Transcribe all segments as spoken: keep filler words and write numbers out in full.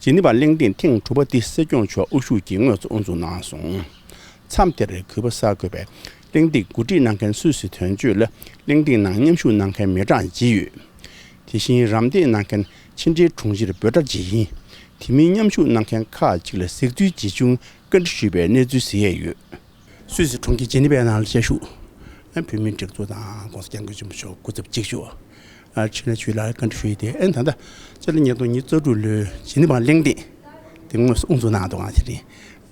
ཇི་ནི་ཝ་གླེང་སྟེགས་ཐེངས་དྲུག་པ་འདི་སྲིད་སྐྱོང་མཆོག་དབུ་བཞུགས་ཀྱིས་དངོས་སུ་དབུ་འཛུགས་གནང་སོང་། མཚམས་དེར་གུས་པ་གསར་འགོད་པས་གླེང་སྟེགས་གོ་སྒྲིག་གནང་མཁན་སུད་སི་དོན་གཅོད་ལ་གླེང་སྟེགས་ནང་མཉམ་ཞུགས་གནང་མཁན་མི་གྲངས་བརྗེས་ཡོད། དེ་བཞིན་རམ་འདེགས་གནང་མཁན་ཕྱི་འབྲེལ་དྲུང་ཆེར་འབོད་སྒྲ་བརྗེས་ཡིན། དེ་མིན་མཉམ་ཞུགས་གནང་མཁན་ཁག་ཅིག་ལ་གཟིགས་ཚུལ་ཇི་བྱུང་བཀའ་འདྲི་ཞུས་པའི་གནས་ཚུལ་གཟིགས་ཡས་ཡོད། སུད་སི་གྲོང་ཁྱེར་ཇི་ནི་ཝའི་ནང་ལ་བཅའ་བཞུགས། ཨ་བོད་མིའི་སྒྲིག་འཛུགས་དང་༸གོང་ས་༸སྐྱབས་མགོན་ཆེན་པོ་མཆོག་སྐུ་ཚབ་གཅིག་ཞུ། ཨ་ཕྱི་ནང་ཆོས་ལ་བཀའ་འདྲི་ཞུ་ཡི་དེ་ཨན་ད་ལྟ་སྤྱི་ལོ་ཉིས་སྟོང་ཉི་ཤུ་རྩ་དྲུག་ལོའི་ཇི་ནི་ཝ་གླེང་སྟེགས་དེ་དངོས་སུ་དབུ་འཛུགས་གནང་འདུག་ཨང་། དེ་རིང་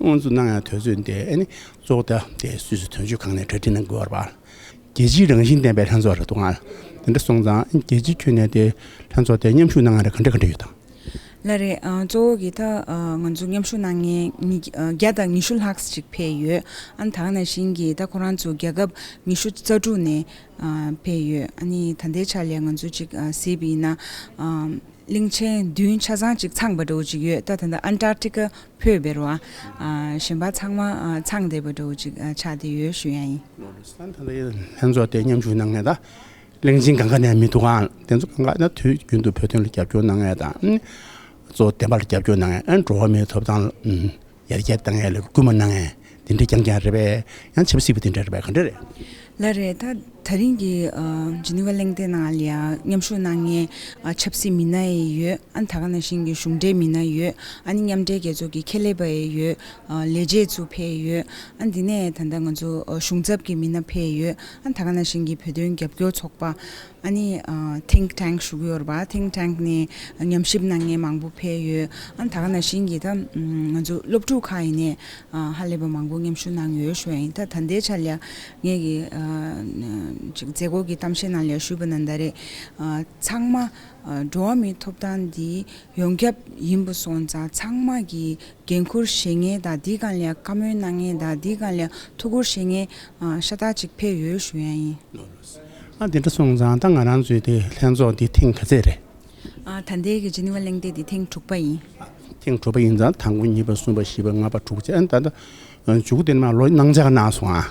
དབུ་འཛུགས་གནང་ཡང་དུས་ཚོད་འདི་ཨ་ནི་གཙོ་བོ་ད་དེ་སུད་སི་དོན་གཅོད་ཁང་ནས་གྲ་སྒྲིག་གནང་དགོས་པ་རེད་པ། རྒྱལ་སྤྱིའི་རང་བཞིན་ལྡན་པའི་ལྷན་ཚོགས་རེད་འདུག་ཨང་། དེ་འདྲ་སོང་ཙང་རྒྱལ་སྤྱིའི་ཁྱོན་ནས་དེ་ལྷན་ཚོགས་དེ་མཉམ་ཞུགས་གནང་ཡ་རེ་ག་འདྲ་ག་འདྲ་ཡོད་དམ། ལགས་རེད། ཨ་གཙོ་བོ་གི་ད་ཨ་ང་ཚོ་མཉམ་ཞུགས་གནང་མཁན་ཉི་ཨ་བརྒྱ་དང་ཉི་ཤུ་ལྷག་ཅིག་ཕེབས་ཡོད། ཨ་ནི་ད་ག་ནང་བཞིན་གྱི་ད་ཁོ་རང་ཚོ་རྒྱལ་ཁབ་ཉི་ཤུ་རྩ་དྲུག་ནས་ཨ་ཕེབས་ཡོད། ཨ་ནི་ད་ལྟའི་ཆ་ལ་ང་ཚོ་ཅིག་ཨ་གཟིགས་པ་ཡིན་ན་ཨ་གླིང་ཆེན་བདུན་ཆ་ཚང་ཅིག་ཚང་པ་འདྲ་བོ་ཅིག་ཡོད། ད་ད་ལྟ་ཨན་ཊར་ཊི་ཀ་ཕེབས་པ་རེད་པ། ཨ་གཞན་པ་ཚང་མ་ཨ་ཚང་བསྡད་པ་འདྲ་བོ་ཅིག་ཨ་ཆགས་བསྡད་ཡོད་ཞུ་ཡ་ཡིན། ད་ལྟ་ལྷན་ཚོགས་དེ་མཉམ་ཞུགས་གནང་མཁན་ད་གླིང་ཆེན་གང་ག་ནས་མི་འདུག་ཨང་། དེ་ཚོ་གང་ག་ན་དུས་རྒྱུན་དུ་བོད་དོན་ལ་རྒྱབ་སྐྱོར་གནང་མཁན་དང་། གཙོ་བོ་བདེན་པ་ལ་རྒྱབ་སྐྱོར་གནང་མཁན། འགྲོ་བ་མིའི་ཐོབ་ཐང་ལ་ཡར་རྒྱས་གཏང་ཡ་ལ་སྐུལ་མ་གནང་མཁན་དེ་འདྲ་རྐྱང་རྐྱང་རེད་པས། ཡང་ཆབ་སྲིད་པ་དེ་འདྲ་རེད་པས། ག་འདྲ་རེད། ལགས་རེད། ད་ད་རིང་གི་ཨ་ཇི་ནི་ཝ་གླེང་སྟེགས་ནང་ལ་ཡང་མཉམ་ཞུགས་གནང་མཁན་ཨ་ཆབ་སྲིད་མི་སྣ་ཡང་ཡོད། ཨ་ད་ག་ནང་བཞིན་གྱི་གཞུང་འབྲེལ་མི་སྣ་ཡོད། ཨ་ནི་མཉམ་འབྲེལ་རྒྱལ་ཚོགས་ཀྱི་ཁེ་ལས་པ་ཡང་ཡོད། ཨ་ལས་བྱེད་ཚོ་ཕེབས་ཡོད། ཨ་འདི་ནས་ད་ལྟ་ང་ཚོ་ཨ་གཞུང་ཚབ་ཀྱི་མི་སྣ་ཕེབས་ཡོད། ཨ་ད་ག་ནང་བཞིན་གྱི་བོད་དོན་རྒྱབ་སྐྱོར་ཚོགས་པ། ཨ་ནི་ཨ་ཐིང་ཊེང་ཞུ་གི་ཡོད་རེད་པ། ཐིང་ཊེང་ནས་ཉམས་ཞིབ་གནང་མཁན་མང་པོ་ཕེབས་ཡོད། ཨ་ད་ག་ནང་བཞིན་གྱི་ད་ང་ཚོ་སློབ་ཕྲུག་ཁག་ཡིན་ནའི་ཨ་ཧ་ལས་པ་མང་པོ་མཉམ་ཞུགས་གནང་ཡོད་ཞུ་ཡ་ཡིན། ད་ད་ལྟའི་ཆ་ལ་ངས་ཀྱི་ཨ་ཅིག་མཛད་སྒོ་གི་གཏམ་བཤད་ནང་ལ་ཞུས་པ་ནང་ལྟར་རེད། ཨ་ཚང་མ་ཨ་འགྲོ་བ་མིའི་ཐོབ་ཐང་འདི་ཡོངས་ཁྱབ་ཡིན་པ་སོང་ཙང་ཚང་མ་གི་འགན་འཁུར་བཞེས་མཁན་དང་། འདིའི་སྒང་ལ་བཀའ་མོལ་གནང་མཁན་དང་། འདིའི་སྒང་ལ་ཐུགས་ཁུར་བཞེས་མཁན་ཨ་ཤ་སྟག་ཅིག་ཕེབས་ཡོད་ཞུ་ཡ་ཡིན། ཨ་དེ་འདྲ་སོང་ཙང་ད་ང་རང་ཚོའི་དེ་ལྷན་ཚོགས་འདི་ཐེངས་ག་ཚད་རེད། ཨ་ད་ལྟའི་གི་ཇི་ནི་ཝ་གླེང་སྟེགས་འདི་ཐེངས་དྲུག་པ་ཡིན། ཐེངས་དྲུག་པ་ཡིན་ཙང་དང་པོ་གཉིས་པ་གསུམ་པ་བཞི་པ་ལྔ་པ་དྲུག་པ་བཅས། ཨ་ད་ལྟ་མཇུག་དེ་ནས་མར་ལོ་གནང་འཆར་གནང་སོང་ཨ།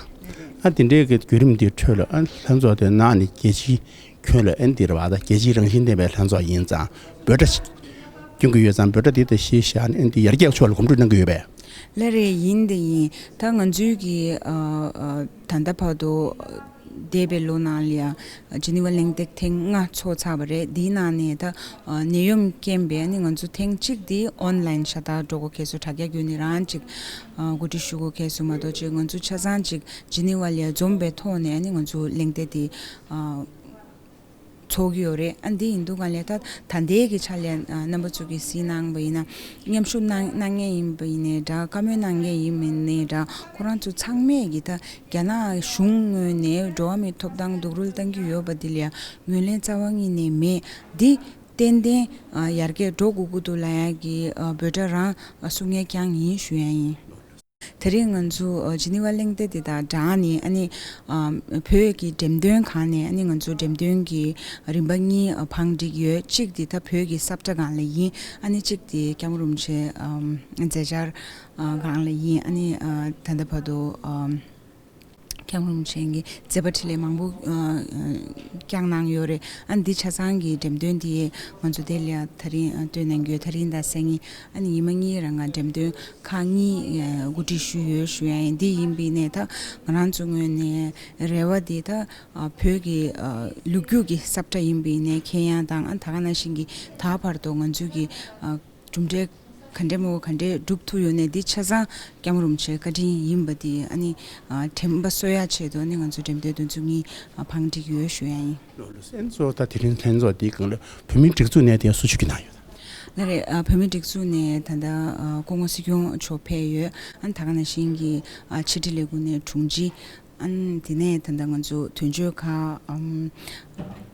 ཨ་དེ་འདྲའི་གི་བརྒྱུད་རིམ་འདིའི་ཁྲོད་ལ་ཨ་ལྷན་ཚོགས་དེ་ནང་ནས་རྒྱལ་སྤྱིའི་ཁྱོན་ལ་ཨ་འདི་རེད་པ། ད་རྒྱལ་སྤྱིའི་རང་བཞིན་ལྡན་པའི་ལྷན་ཚོགས་ཡིན་ཙང་འབོད་སྒྲ་ཞིག་སྐྱོན་གྱི་ཡོད་ཙང་འབོད་སྒྲ་འདི་ད་གཞི་བཞག་ནས་ཨ་འདི་ཡར་རྒྱས་ཕྱོགས་ལ་གོམ་བགྲོད་གནང་གི་ཡོད་པས། ལགས་རེད། ཡིན་དེ་ཡིན། ད་ང་ཚོའི་གི་ཨ་ཨ་ད་ལྟ་བར་དུ་འདས་པའི་ལོ་ནང་ལ་ཡ་ཇི་ནི་ཝ་གླེང་སྟེགས་ཐེངས་ལྔ་ཚོགས་ཚར་བ་རེད། འདིའི་ནང་ནས་ད་ཨ་ནད་ཡོམ་རྐྱེན་པས་ཨ་ནི་ང་ཚོ་ཐེངས་གཅིག་འདི་ཨོན་ལན་ཤ་སྟག་འགྲོ་དགོས་ཁེལ་སོང་། དྲ་རྒྱ་བརྒྱུད་ནས་རང་ཅིག་ཨ་གོ་སྒྲིག་ཞུ་དགོས་ཁེལ་སོང་མ་གཏོགས་ཅིག་ང་ཚོ་ཆ་ཚང་ཅིག་ཇི་ནི་ཝ་ལ་ཡ་འཛོམས་པའི་ཐོག་ནས་ཨ་ནི་ང་ཚོ་གླེང་སྟེགས་འདི་ཨ་ཚོགས་ཀྱི་ཡོད་རེད། ཨ་འདི་ཡིན་དུས་གང་ལས་ད་ད་ལྟའི་གི་ཆ་ལ་ཨ་རྣམ་པ་ཚོ་གིས་གཟིགས་གནང་བ་ཡིན་ན། མཉམ་ཞུགས་གནང་གནང་མཁན་ཡིན་པ་ཡིན་ནའི་འདྲ། བཀའ་མོལ་གནང་མཁན་ཡིན་པ་ཡིན་ནའི་འདྲ། ཁོ་རང་ཚོ་ཚང་མས་གི་ད་རྒྱ་ནག་གཞུང་ངོས་ནས་འགྲོ་བ་མིའི་ཐོབ་ཐང་སྡུག་རུལ་བཏང་གི་ཡོད་པ་འདི་ལ་ཡ་ངོས་ལེན་རྩ་བ་ཉིད་ནས་མེད། འདི་ཏན་ཏན་ཨ་ཡར་རྒྱས་འགྲོ་དགོས་ཀྱི་འདུག་ལབ་ཡ་གི་ཨ་འབོད་སྒྲ་རང་ཨ་གསུང་མཁན་རྐྱང་ཡིན་ཞུ་ཡ་ཡིན། དེ་རིང་ང་ཚོ་ཨ་ཇི་ནི་ཝ་གླེང་སྟེགས་དེ་དང་སྦྲགས་ནས་ཨ་ནི་ཨ་བོད་ཀྱི་འགྲེམས་སྟོན་ཁང་ནས་ཨ་ནི་ང་ཚོ་འགྲེམས་སྟོན་གྱི་རིམ་པ་གཉིས་ཨ་བང་བསྒྲིགས་ཡོད། གཅིག་དེ་ད་བོད་ཀྱི་ས་བཀྲ་སྒང་ལ་ཡིན། ཨ་ནི་གཅིག་དེ་སྐྱབས་མགོན་རིན་པོ་ཆེ་ཨ་མཛད་འཆར་ཨ་སྒང་ལ་ཡིན། ཨ་ནི་ཨ་ད་ལྟ་བར་དུ་ཨ་སྐྱབས་མགོན་རིན་པོ་ཆེ་གི་མཛད་པ་འཕྲིན་ལས་མང་པོ་ཨ་ཨ་བསྐྱངས་གནང་ཡོད་རེད། ཨ་ནི་འདི་ཆ་ཚང་གི་འགྲེམས་སྟོན་དེ་ང་ཚོ་དེ་ལ་ད་རིང་ཨ་སྟོན་གནང་རྒྱུ་ཡོད། ད་རིང་དང་སང་ཉིན་ཨ་ནི་ཉི་མ་གཉིས་རང་ང་འགྲེམས་སྟོན་ཁག་གཉིས་ཨ་གོ་སྒྲིག་ཞུས་ཡོད་ཞུ་ཡ་ཡིན། འདི་ཡིན་པ་ཡིན་ནའི་ད་ང་རང་ཚོ་ངོས་ནས་རེ་བ་འདི་ད་ཨ་བོད་ཀྱི་ཨ་ལོ་རྒྱུས་ཀྱི་ས་བཀྲ་ཡིན་པ་ཡིན་ནའི་མཁྱེན་ཡ་དང་། ཨ་ད་ག་ནང་བཞིན་གྱི་ད་བར་དུ་ང་ཚོའི་གི་ཨ་གྲུབ་འབྲས་ག་འདྲ་མོ་ག་འདྲ་སྒྲུབ་ཐུབ་ཡོད་ནའི་འདི་ཆ་ཚང་སྐྱབས་མགོན་རིན་པོ་ཆེའི་བཀའ་དྲིན་ཡིན་པ་འདི་ཨ་ནི་ཨ་དྲན་པ་གསོ་ཡ་ཆེད་དུ་ཨ་ནི་ང་ཚོ་འགྲེམས་སྟོན་དེ་ཚོ་གཉིས་ཨ་བང་བསྒྲིགས་ཡོད་ཞུ་ཡ་ཡིན། ལགས་སོ། ཨ་ནི་གཙོ་བོ་ད་དེ་རིང་ལྷན་ཚོགས་འདིའི་སྒང་ལ་བོད་མིའི་སྒྲིག་འཛུགས་ནས་དེ་སུ་ཞུགས་ཀྱི་གནང་ཡོད། ལགས་རེད། ཨ་བོད་མིའི་སྒྲིག་འཛུགས་ནས་ད་ལྟ་ཨ་སྐུ་ངོ་སྲིད་སྐྱོང་མཆོག་ཕེབས་ཡོད། ཨ་ནི་ད་ག་ནང་བཞིན་གྱི་ཨ་ཕྱི་དྲིལ་ལས་ཁུངས་ནས་དྲུང་ཆེ། ཨ་ནི་དེ་ནས་ད་ལྟ་ང་ཚོ་དོན་གཅོད་ཁག་ཨམ་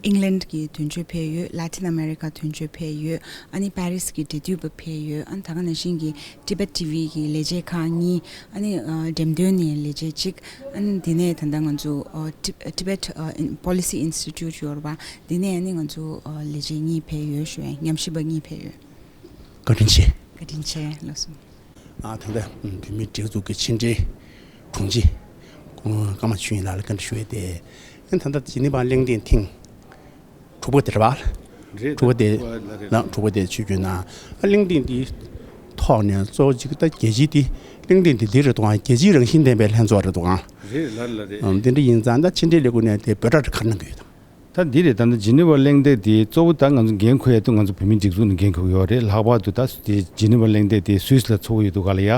ཨིང་ལན་གྱི་དོན་གཅོད་ཕེབས་ཡོད། ལ་ཏིན་ཨ་མེ་རི་ཁ་དོན་གཅོད་ཕེབས་ཡོད། ཨ་ནི་པེ་རིས་ཀྱི་འབྲེལ་མཐུད་པ་ཕེབས་ཡོད། ཨ་ནི་ད་ག་ནང་བཞིན་གྱི་ཊི་བེཊ་ཊི་ཝི་གི་ལས་བྱེད་ཁག་གཉིས། ཨ་ནི་ཨ་འགྲེམས་སྟོན་ནས་ལས་བྱེད་གཅིག། ཨ་ནི་དེ་ནས་ད་ལྟ་ང་ཚོ་ཨ་ཊི་ཊི་བེཊ་ཨ་པོ་ལི་སི་ཨིན་སི་ཊི་ཊུཊ་ཡོད་རེད་པ། དེ་ནས་ཨ་ནི་ང་ཚོ་ཨ་ལས་བྱེད་གཉིས་ཕེབས་ཡོད་ཞུ་ཡ། ཉམས་ཞིབ་པ་གཉིས་ཕེབས་ཡོད། བཀའ་དྲིན་ཆེ། བཀའ་དྲིན་ཆེ་ལགས་སོ། ཨ་ད་ལྟ་བོད་མིའི་སྒྲིག་འཛུགས་ཀྱི་ཕྱི་འབྲེལ་དྲུང་ཆེ་ཀརྨ་ཆོས་དབྱིངས་ལགས་ལ་བཀའ་འདྲི་ཞུ་ཡས་དེ། ཨ་ད་ལྟ་ཇི་ནི་ཝ་གླེང་སྟེགས་ཐེངས་དྲུག་པ་དེ་རེད་པ། རེད། དྲུག་པ་དེ་ལ་དྲུག་པ་དེ་ཆིབས་བསྒྱུར་གནང་། ཨ་གླེང་སྟེགས་འདི་ ཐོག་ནས་གཙོ་བོ་གཅིག་ད་རྒྱལ་སྤྱིའི་དེ་གླེང་སྟེགས་འདི་འདི་རེད་འདུག་ཨང་། རྒྱལ་སྤྱིའི་རང་བཞིན་ལྡན་པའི་ལྷན་ཚོགས་རེད་འདུག་ཨང་། རེད་ལ་ལ་རེད། ཨམ་འདི་འདྲ་ཡིན་ཙང་ད་ཕྱི་འབྲེལ་ལས་ཁུངས་ནས་དེ་འབོད་སྒྲ་ག་རེ་གནང་གི་ཡོད་དམ། ད་འདི་རེད། ད་ལྟ་ཇི་ནི་ཝ་གླེང་སྟེགས་དེ་གཙོ་བོ་ད་ང་ཚོ་འགན་འཁུར་ཡ་དེ་ང་ཚོ་བོད་མིའི་སྒྲིག་འཛུགས་ནས་འགན་འཁུར་གི་ཡོད་རེད། ལྷག་པར་དུ་ད་དེ་ཇི་ནི་ཝ་གླེང་སྟེགས་དེ་སུད་སི་ལ་ཚོགས་ཀྱི་ཡོད་འདུག་ག་ལ་ཡ།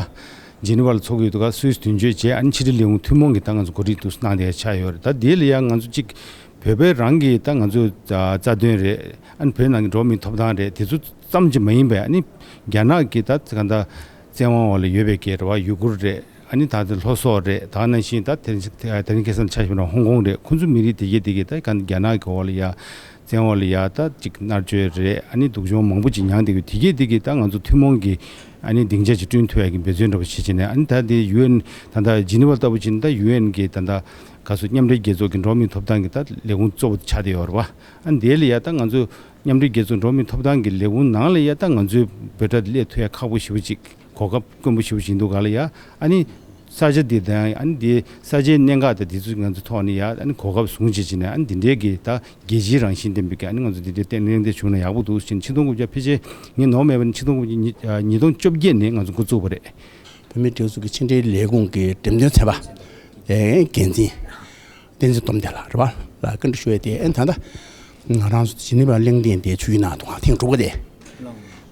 ཇི་ནི་ཝ་ལ་ཚོགས་ཀྱི་ཡོད་འདུག་ག་སུད་སི་དོན་གཅོད་བྱས། ཨ་ནི་ཕྱི་འབྲེལ་ལས་ཁུངས་ཐུན་མོང་གི་ད་ང་ཚོ་གོ་སྒྲིག་ཏུ་གནང་བསྡད་ཡ་ཆགས་ཡོད་རེད། ད་དེ་ལ་ཡ་ང་ཚོ་གཅིག་བོད་པའི་རང་གི་ད་ང་ཚོ་རྩ་དོན་རེད། ཨ་ནི་བོད་ནང་གི་འགྲོ་བ་མིའི་ཐོབ་ཐང་རེད། དེ་ཚོ་ཙམ་གྱིས་མ་ཡིན་པའི་ཨ་ནི་རྒྱ་ནག་གི་ད་གང་ལྟར་བཙན་དབང་འོག་ལ་ཡོད་པའི་གི་རེད་བ། ཡུ་གུར་རེད། ཨ་ནི་ད་ལྟ་ལྷོ་སོག་རེད། ད་ནང་བཞིན་ད་དེ་དེ་རིང་ཁ་སང་ཆ་བཞག་ན་ཧོང་ཀོང་རེད། ཁོང་ཚོ་མི་རིགས་དེ་གའི་དེ་གའི་ད་གང་རྒྱ་ནག་གི་འོག་ལ་ཡ་བཙན་འོག་ལ་ཡ་ད་ཅིག་མནར་གཅོད་རེད། ཨ་ནི་སྡུག་སྦྱོང་མང་པོ་ཅིག་མྱངས་བསྡད་ཀྱི་དེ་གའི་དེ་གའི་ད་ང་ཚོ་ཐུན་མོང་གི་ཨ་ནི་སྡིངས་ཆ་ཅིག་བསྐྲུན་ཐུབ་ཡ་གི་འབད་བརྩོན་འདྲ་པོ་བྱེད་བྱེད་ནས། ཨ་ནི་ད་དེ་ཡུ་ཨེན་ད་ད་ཇི་ནི་ཝ་ལྟ་བུ་བྱས་ན་ད་ཡུ་ཨེན་གི་ད་ད་ག་སུ་མཉམ་འབྲེལ་རྒྱལ་ཚོགས་ཀྱི་འགྲོ་བ་མིའི་ཐོབ་ཐང་གི་ད་ལས་ཁུངས་གཙོ་བོ་ཆགས་བསྡད་ཡོད་རེད་བ། ཨ་ནི་དེ་ལ་ཡ་ད་ང་ཚོ་མཉམ་འབྲེལ་རྒྱལ་ཚོགས་འགྲོ་བ་མིའི་ཐོབ་ཐང་གི་ལས་ཁུངས་ནང་ལ་ཡ་ད་ང་ཚོའི་འབོད་སྒྲ་སླེབས་ཐུབ་ཡ་ཁག་པོ་ཞེ་པོ་ཅིག་གོ་སྐབས་དཀོན་པོ་ཞེ་པོ་ཅིག་འདུག་ག་ལ་ཡ། ཨ་ནི་ས་ཆ་འདི་དང་ཨ་ནི་འདི་ས་ཆའི་གནད་འགག་དང་འདི་ཚོ་ང་ཚོ་ཐོག་ནས་ཡ་ཨ་ནི་གོ་སྐབས་བཟུང་བྱེད་བྱེད་ནས། ཨ་ནི་འདི་འདྲའི་གི་ད་རྒྱལ་སྤྱིའི་རང་བཞིན་ལྡན་པའི་གི་ཨ་ནི་ང་ཚོ་འདི་འདྲའི་གླེང་སྟེགས་བྱུང་ན་ཡག་པོ་འདུག་ཟེར། ཆིག་སྟོང་དགུ་བརྒྱ་ཕལ་ཆེར་ངས་ནོར་མེད་པ་ན་ཆིག་སྟོང་དགུ་བརྒྱ་ཉིས་ཉིས་སྟོང་བཅོ་བརྒྱད་ནས་ང་ཚོ་འགོ་བཙུགས་པ་རེད། བོད་མིའི་སྒྲིག་འཛུགས་ཀྱི་ཕྱི་འབྲེལ་ལས་ཁུངས་ཀྱི་འགྲེམས་སྟོན་ཚན་པ་ཨེ་འགན་འཛིན་བསྟན་འཛིན་སྟོབས་ལྡན་ལགས་རེད་བ། ལ་བཀའ་འདྲི་ཞུ་ཡས་དེ་ཨན་ད་ལྟ་ང་རང་ཚོ་ཇི་ནི་ཝ་གླེང་སྟེགས་དེ་ཆིབས་བསྒྱུར་གནང་འདུག་ག་ཐེངས་དྲུག་པ་དེ།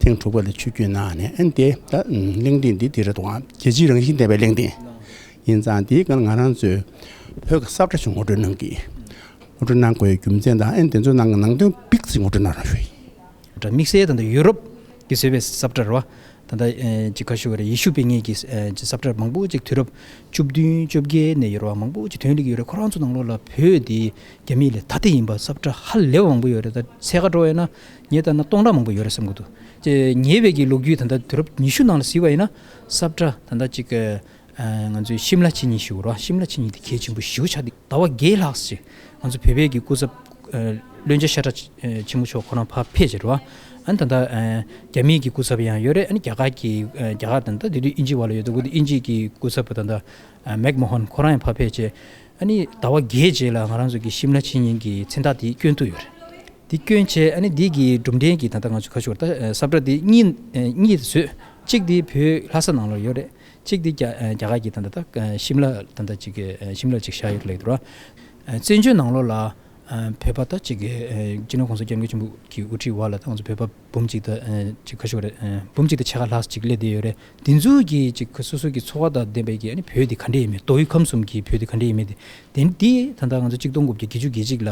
ཐེངས་དྲུག་པ་ལ་ཆིབས་བསྒྱུར་གནང་ནས་ཨན་དེ་ད་གླེང་སྟེགས་འདི་དེ་རེད་འདུག་ག་རྒྱལ་སྤྱིའི་རང་བཞིན་ལྡན་པའི་གླེང་སྟེགས་ཡིན་ཙང་། དེའི་སྒང་ང་རང་ཚོས་བོད་ཀྱི་ས་བཀྲ་ཞིག་ངོ་སྤྲོད་གནང་གི། ངོ་སྤྲོད་གནང་དགོས་ཡའི་རྒྱུ་མཚན་དང་ཨན་དེ་ཚོའི་ནང་གི་ནང་དོན་ཕྱོགས་གཅིག་ངོ་སྤྲོད་གནང་རོགས་ཞུ་ཡིན། དམིགས་བསལ་ད་ལྟ་ཡུ་རོབ་ཀྱིས་བཟོས་པའི་ས་བཀྲ་རེད་བ། ད་ལྟ་ཨེ་ཅིག་ག་ཞུ་བ་རེད། ཡེ་ཤུ་པའི་ངོས་ཀྱི་ཨེ་ཅིག་ས་བཀྲ་མང་པོ་ཅིག་དུས་རབས་བཅུ་བདུན་བཅོ་བརྒྱད་ནས་ཡོད་རེད་བ། མང་པོ་ཅིག་ཐོན་སླེབས་ཀྱི་ཡོད་རེད། ཁོ་རང་ཚོ་ནང་ལོགས་ལ་བོད་དེ་རྒྱ་མི་ལས་ད་ལྟ་ཡིན་པ་ས་བཀྲ་ཧ་ལས་པ་མང་པོ་ཡོད་རེད། ད་ཚད་ཁ་འགྲོ་བ་ཡིན་ན་ངས་ལྟ་ན་སྟོང་ཕྲག་མང་པོ་ཡོད་རེད་བསམ་གྱི་འདུག་ཅེས་ཉེ་བའི་གི་ལོ་རྒྱུས་ད་ལྟ་དུས་རབས་ཉི་ཤུ་ནང་ལ་གཟིགས་པ་ཡིན་ན་ས་བཀྲ་ད་ལྟ་ཅིག་ཨ་ང་ཚོའི་ཤིམ་ལ་ཆིངས་ཡིག་ཞུ་རོགས། ཤིམ་ལ་ཆིངས་ཡིག་དེ་གལ་ཆེན་པོ་ཞེ་པོ་ཆགས་འདུག་ཟླ་བ་བརྒྱད་ལྷག་ཙམ་ང་ཚོ་བོད་པའི་གི་སྐུ་ཚབ་ཨ་བློན་ཆེན་ཤ་ཁྲག་ཨ་ཆེན་པོ་མཆོག་ཁོ་རང་ཕར་ཕེབས་བྱས་རེད་བ། ཨ་ནི་ད་ལྟ་ཨ་རྒྱ་མིའི་གི་སྐུ་ཚབ་ཡང་ཡོད་རེད། ཨ་ནི་རྒྱ་གར་གྱི་ཨ་རྒྱ་གར་དང་ད་དེ་དུས་དབྱིན་ཇི་བར་ལ་ཡོད་འདུག་གོ། དེ་དབྱིན་ཇི་གི་སྐུ་ཚབ་པ་ད་ལྟ་ཨ་མེག་མོ་ཧོན་ཁོ་རང་ཡང་ཕར་ཕེབས་བྱས། ཨ་ནི་ཟླ་བ་བརྒྱད་རྗེས་ལ་ང་རང་ཚོ་གི་ཤིམ་ལ་ཆིངས་ཡིག་གི་མཚན་རྟགས་དེ་བསྐྱོན་ཐུབ་ཡོད་རེད། དེ་བསྐྱོན་བྱས་ཨ་ནི་འདི་གི་གྲུབ་འབྲས་ཀྱི་ད་ལྟ་ང་ཚོ་ག་ཞུ་བ་ད་ཨ་ས་བཀྲ་དེ་གཉིས་ཨ་གཉིས་བཟོས། གཅིག་དེ་བོད་ལྷ་ས་ནང་ལ་ཡོད་རེད། གཅིག་དེ་རྒྱ་ཨ་རྒྱ་གར་གྱི་ད་ལྟ་ད་ཨ་ཤིམ་ལ་ད་ལྟ་ཅིག་གི་ཨ་ཤིམ་ལ་ཅིག་བཞག་ཡོད་ལབ་འདུག་ར། ཨ་བཙན་བྱོལ་ནང་ལོགས་ལ་ཨ་བོད་པ་ད་ཅིག་གི་ཨ་སྤྱི་ནོར་གོང་ས་སྐྱབས་མགོན་ཆེན་པོ་གི་དབུ་ཁྲིད་འོག་ལ་ད་ང་ཚོ་བོད་པ་འབུམ་གཅིག་དང་ཨ་ཅིག་ག་ཞུ་བ་རེད། ཨ་འབུམ་གཅིག་དང་ཕྱེད་ཀ་ལྷག་ཅིག་སླེབས་བསྡད་ཡོད་རེད། དེ་ཚོ་གི་ཅིག་སོ་སོ་གི་འཚོ་བ་དང་ལྡན་པའི་གི་ཨ་ནི་བོད་དེ་ག་འདྲ་ཡིན་མིན། མདོ་དབུས་ཁམས་གསུམ་གྱི་བོད་དེ་ག་འདྲ་ཡིན་མིན་དེ། དེ་འདི་ད་ལྟ་ང་ཚོ་གཅིག་སྟོང་དགུ་བརྒྱ་བརྒྱད་ཅུ་གྱ་གཅིག་ལ་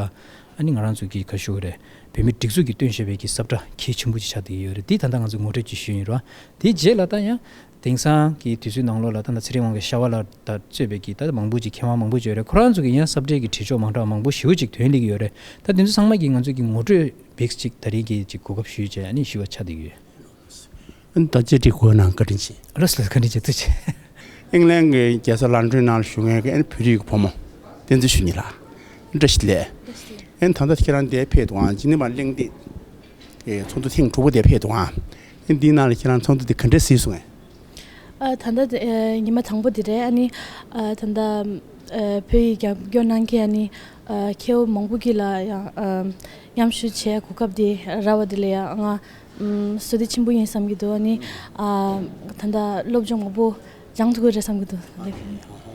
ཨ་ནི་ང་རང་ཚོ་གི་ག་ཞུ་བ་རེད། བོད་མིའི་སྒྲིག་འཛུགས་ཀྱིས་བཏོན་བཞག་པའི་གི་ས་བཀྲ་གལ་ཆེན་པོ་ཅིག་ཆགས་བསྡད་ཀྱི་ཡོད་རེད། འདི་ད་ལྟ་ང་ཚོ་ངོ་སྤྲོད་ཅིག་ཞུས་ཡིན་ར། དེ་རྗེས་ལ་ད་ཡང་དེང་སང་གི་དུས་ཚོད་ནང་ལོགས་ལ་ད་ལྟ་ཚེ་རིང་དབང་གི་ཤ་བ་ལགས་དང་གཙོས་པའི་གི་ད་མང་པོ་ཅིག་མཁས་དབང་མང་པོ་ཅིག་ཡོད་རེད། ཁོ་རང་ཚོ་གི་ཡང་ས་བཀྲའི་གི་བྲིས་ཆོག་མང་དྲགས་མང་པོ་ཞེ་པོ་ཅིག་ཐོན་སླེབས་ཀྱི་ཡོད་རེད། ད་དེ་ཚོ་ཚང་མ་གི་ང་ཚོ་གི་ངོ་སྤྲོད་བིགས་ཅིག་ད་རེས་ཀྱི་ཅིག་གོ་སྐབས་ཞུས་བྱས་ཨ་ནི་ཞུ་བ་ཆགས་བསྡད་ཀྱི་ཡོད། ཨ་ནི་ད་བཅར་འདྲི་དགོས་ན་བཀའ་དྲིན་ཆེ། ལགས་སོ་ལགས་སོ། བཀའ་དྲིན་ཆེ། ཐུགས་རྗེ་ཆེ། ཨིང་ལན་གྱི་རྒྱལ་ས་ལོན་ཌོན་ནང་ལ་བཞུགས་མཁན་གྱི་ཨ་ནི་བོད་རིགས་ཀྱི་བུ་མོ་བསྟན་འཛིན་ཆོས་ཉིད་ལགས། བཀྲ་ཤིས་བདེ་ལེགས། ཨ་ནི་ད་ལྟ་ཁྱེད་རང་འདིར་ཕེབས་འདུག་ཨང་། ཇི་ནི་ཝ་གླེང་སྟེགས་ཚོགས་འདུ་ཐེངས་དྲུག་པ་དེར་ཕེབས་འདུག་ཨང་། ཨ་ནི་འདིའི་ནང་ལ་ཁྱེད་རང་ཚོགས་འདུ་འདི་ག་འདྲས་གཟིགས་སོང་ངས། ཨ་ད་ལྟ་དེ་ཨ་ཉི་མ་དང་པོ་འདི་རེད། ཨ་ནི་ཨ་ད་ལྟ་ཨ་བོད་ཡིག་རྒྱབ་སྐྱོར་གནང་མཁན་ཨ་ནི་ཨ་མཁས་པ་མང་པོ་གིས་ལ་ཡང་ཨ་མཉམ་ཞུགས་བྱས་གོ་སྐབས་དེ་རག་པ་དེ་ལ་ཡང་ང་ཨམ་བསོད་བདེ་ཆེན་པོ་ཡིན་བསམ་གྱི་འདུག་ཨ་ནི་ཨ་ད་ལྟ་སློབ་སྦྱོང་མང་པོ་སྦྱང་ཐུབ་ཀྱི་རེད་བསམ་གྱི་འདུག་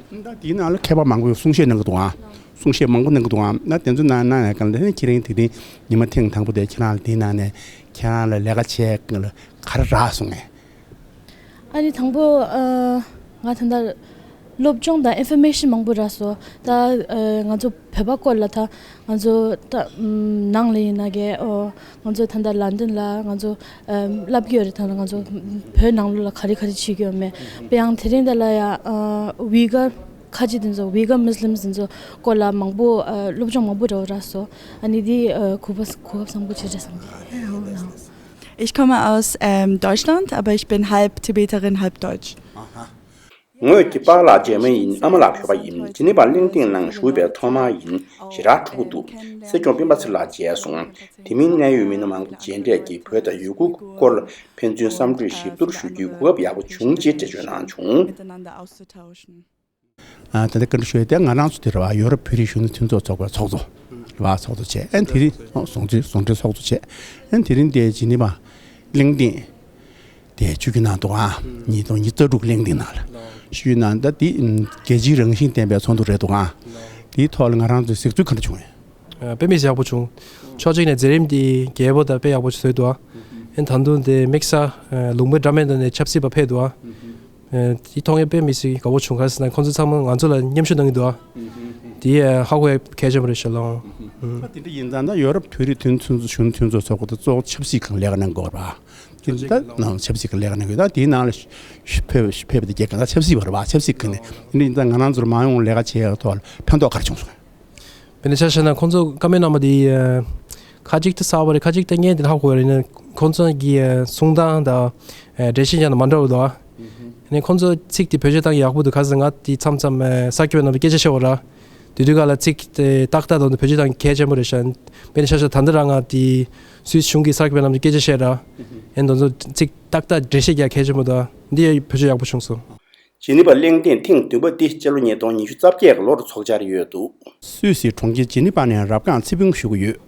ད་འདིའི་ནང་ལ་མཁས་པ་མང་པོས་གསུང་བཤད་གནང་གི་འདུག་ཨང་། གསུང་བཤད་མང་པོ་གནང་གི་འདུག་ཨང་། ན་དེ་ཚོ་ནང་ནང་ནས་གང་ལྟར་ཁྱེད་རང་དེ་རིང་ཉི་མ་ཐེངས་དང་པོ་དེ་ཁྱེད་རང་ལ་དེའི་ནང་ནས་ཁྱེད་རང་ལ་ལས་ཀ་བྱས་ག་རེ་རག་སོང་ངས། ཨ་ནི་དང་པོ་ཨ་ང་ད་ལྟ་སློབ་སྦྱོང་དང་ཨིན་ཕོར་མེ་ཤན་མང་པོ་རག་སོང་། ད་ཨ་ང་ཚོ་བོད་པ་སྐོར་ལ་ད་ང་ཚོ་ད་ཨམ་ནང་ལ་ཡིན་ན་གི་ཨོ་ང་ཚོ་ད་ལྟ་ལན་ཌོན་ལ་ང་ཚོ་ཨམ་བསླབ་ཀྱི་ཡོད་རེད། ད་ལྟ་ང་ཚོ་བོད་ནང་ལོགས་ལ་ག་རེ་ག་རེ་བྱེད་ཀྱི་ཡོད་མེད། དཔེ་ཡང་དེ་རིང་འདི་ལ་ཡ་ཨ་ཝི་གར་ཁ་ཆེ་དེ་ཚོ་ཝི་གར་མུས་ལིམ་དེ་ཚོ་སྐོར་ལ་མང་པོ་ཨ་སློབ་སྦྱོང་མང་པོ་འདྲ་བོ་རག་སོང་། ཨ་ནི་འདི་ཨ་གོ་སྐབས་གོ་སྐབས་བཟང་པོ་ཅིག་རེད་བསམ་གྱི། Ich komme aus ähm, Deutschland, aber ich bin halb Tibeterin, halb Deutsch. ངོས་ཀྱི་པཱ་ལགས་རྗེས་མ་ཡིན། ཨ་མ་ལགས་བོད་པ་ཡིན། ཇི་ནི་ཝ་གླེང་སྟེགས་ནང་ཞུགས་པའི་ཐོག་མ་ཡིན། ཞེ་དྲག་སྤྲོ་པོ་འདུག་སྲིད་སྐྱོང་སྤེན་པ་ཚེ་ལགས་མཇལ་སོང་། དེ་མིན་གནད་ཡོད་མི་སྣ་མང་པོ་མཇལ་འཕྲད་ཀྱིས་བོད་དང་ཡུ་གུར་སྐོར་ཕན་ཚུན་བསམ་གྲོས་ཞིབ་བསྡུར་ཞུ་རྒྱུའི་གོ་སྐབས་ཡག་པོ་བྱུང་ཅེས་འགྲེལ་བརྗོད་གནང་བྱུང་། ཨ་ད་ལྟ་བཀའ་འདྲི་ཞུ་ཡས་དེ་ང་རང་ཚོ་དེ་རེད་བ། ཡོ་རོབ་བོད་རིགས་གཞོན་ནུ་མཐུན་ཚོགས་ཚོགས་པའི་ཚོགས་གཙོ་རེད་བ། ཚོགས་གཙོ་བྱས། ཨ་ནི་དེ་རིང་ཨོ་ཟུང་འབྲེལ་ཟུང་འབྲེལ་ཚོགས་གཙོ་བྱས། ཨ་ནི་དེ་རིང་དེ་ཇི་ནི་ཝ་གླེང་སྟེགས་དེ་ ཆུ་རྒྱུན་ནང་འདུག་ཨ། ཉིས་སྟོང་ཉི་ཤུ་རྩ་དྲུག་གླེང་སྟེང་ནང་ལ་ཞུས་ན། ད་དེ་རྒྱལ་སྤྱིའི་རང་བཞིན་ལྡན་པའི་ཚོགས་འདུ་རེད་འདུག་ཨ། དེའི་ཐོག་ལ་ང་རང་ཚོས་གཟིགས་ཚུལ་ག་འདྲ་བྱུང་བས། ཨ། དཔེ་མི་སྲིད་ཡག་པོ་བྱུང་། ཕྱོགས་གཅིག་ནས་མཛད་རིམ་དེ་རྒྱས་པོ་དང་དཔེ་ཡག་པོ་བཟོས་འདུག་ཨ། ཨེ་ད་དུང་དེ་དམིགས་བསལ་ལུང་པ་འདྲ་མིན་དུ་ནས་ཆབ་སྲིད་པ་ཕེབས་འདུག་ཨ། ཨེ་དེ་མཐོང་ཡས་དཔེ་མི་སྲིད་དགའ་བོ་བྱུང་། ག་ཟེར་ན་ཁོང་ཚོ་ཚང་མ་ང་ཚོ་ལ་མཉམ་ཞུགས་གནང་གི་འདུག་ཨ། དེ་ཡས་ཧ་གོ་ཡས་གལ་ཆེན་པོ་རེད་ཤག་ལོ། ཨ། དེ་འདྲ་ཡིན་ཙང་ད་ཡོ་རོབ་མཐོ་རིམ་མཐུན་ཚོགས་གཞོན་མཐུན་ཚོགས་ཚོགས་པ་དེ་གཙོ་བོ་ཆབ་སྲིད་སྒང་ལས་ཀ་གནང་དགོས་པ། དེ་འདྲ་ནང་ཆབ་སྲིད་སྒང་ལས་ཀ་གནང་དགོས། ད་དེའི་ནང་ལ་ཕེབས་ཕེབས་པ་དེ་རྒྱལ་ཁབ་ད་ཆབ་སྲིད་པ་རེད་པ། ཆབ་སྲིད་སྒང་ནས། དེ་འདྲ་ཡིན་ཙང་ང་རང་ཚོར་མ་འོངས་ལས་ཀ་བྱེད་ཡག་ཐོག་ལ་ཕན་ཐོགས་ག་རེ་བྱུང་སོང་། དཔེར་ན་ཆ་བཞག་ན་ཁོང་ཚོ་བཀའ་མོལ་གནང་བ་དེ་ཨ་ཁ་ཅིག་ཏུ་གསར་པ་རེད། ཁ་ཅིག་ཏུ་སྔོན་དེ་ཧ་གོ་བ་རེད། ཁོང་ཚོ་གི་ཨ་གསུང་སྟངས་དང་ཨ་འགྲེལ་བཤད་ཀྱང་མ་འདྲ་བ་འདུག་ཨ། ནས་ཁོང་ཚོ་ཚིག་དེ་བེད་སྤྱོད་བཏང་ཡག་པོ་འདུག། ག་ཟེར་ང་དེ་མཚམས་མཚམས་ཨ་གསར་འགོད་པ་རྣམས་ལ་སྐད་ཆ་བཤད་པ་ར། དེ་དུས་སྐབས་ལ་ཚིག་དེ་ཏག་ཏག་དང་དུ་བེད་སྤྱོད་བཏང་གལ་ཆེན་པོ་རེད་ཤག། དཔེར་ན་ཆ་བཞག་ད་ལྟ་རང་ང་དེ་སུད་སི་གཞུང་གི་གསར་འགོད་པ་རྣམས་ལ་སྐད་ཆ་བཤད་ར། ཨེ་ད་ཚོ་ཚིག་ཏག་ཏག་འགྲེལ་བཤད་རྒྱག་གལ་ཆེན་པོ་འདུག། འདི་ཡང་བེད་སྤྱོད་ཡག་པོ་བྱུང་སོང་། ཇི་ནི་ཝ་གླེང་སྟེང་ཐེངས་བདུན་པ་འདི་སྤྱི་ལོ་ཉིས་སྟོང་ཉི་ཤུ་རྩ་བརྒྱད་ཀྱི་ལོར་ཚོགས་འཆར་ཡོད་འདུག། སུད་སིའི་གྲོང་ཁྱེར་ཇི་ནི་ཝ་ནས་རབ་སྒང་ཚེ་ཕུན་ཞུ་གི་ཡོད།